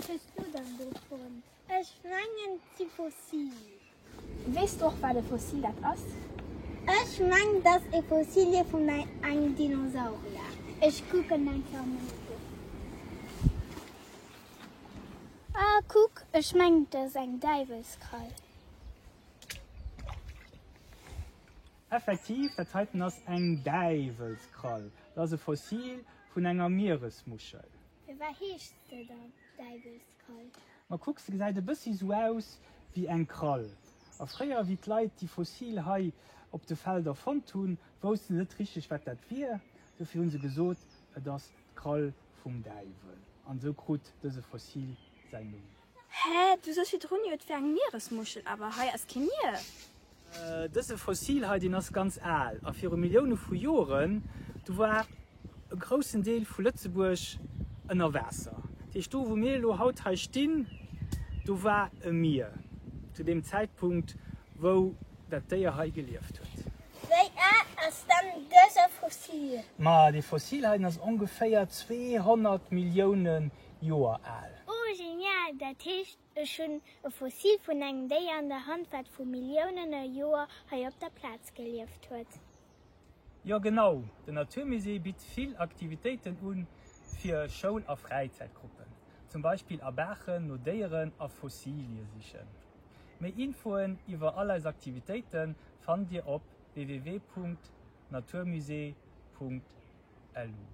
Wat hues du dann do fonnt? Ech mengen et si Fossil. Weess du och wat e Fossil dat ass? Ech mengen et ass e Fossilie vun engem Dinosaurier. Ech kucken eng Kéier mol do. Ah kuck, ech mengen et ass eng Däiwelskrall. Effektiv, dat heiten ass eng Däiwelskrall. Dat ass e Fossil vun enger Mieresmuschel. Firwat heescht se dann Däiwelskrall? Ma kuck, se gesäit e bëssi sou aus wéi eng Krall. A fréier, wéi d'Leit déi Fossil hei op de Felder fonnt hunn, wousste se net richteg, wat dat wier. Dofir hu se gesot, et ass d'Krall vum Däiwel. An esou krut dëse Fossil säin Numm. Hä, du sos virdrun jo et wär eng Mieresmuschel, awer hei ass kee Mier. Dëse Fossil hei, deen ass ganz al a viru Millioune vu Joren, du war e groussen Deel vu Lëtzebuerg ënner Waasser. Dat heescht, do wou mir elo haut hei stinn, do war e Mier zu deem Zäitpunkt, wou dat Déier hei gelieft huet. Wéi al ass dann dëse Fossil? Ma dee Fossil hei, den ass ongeféier 200 Millioune Joer al. Oh genial, dat heescht Ech hunn e Fossil vun engem Déier an der Hand, wat vru Milliounene Joer hei op der Plaz gelieft huet. Jo genau, den Naturmusée bitt vill Aktivitéiten un fir Schoul a Fräizäitgruppen, zum Beispill a Baachen no Déieren a Fossilie sichen. Méi Infoen iwwer all eis Aktivitéite fannt Dir op www.naturmusée.lu.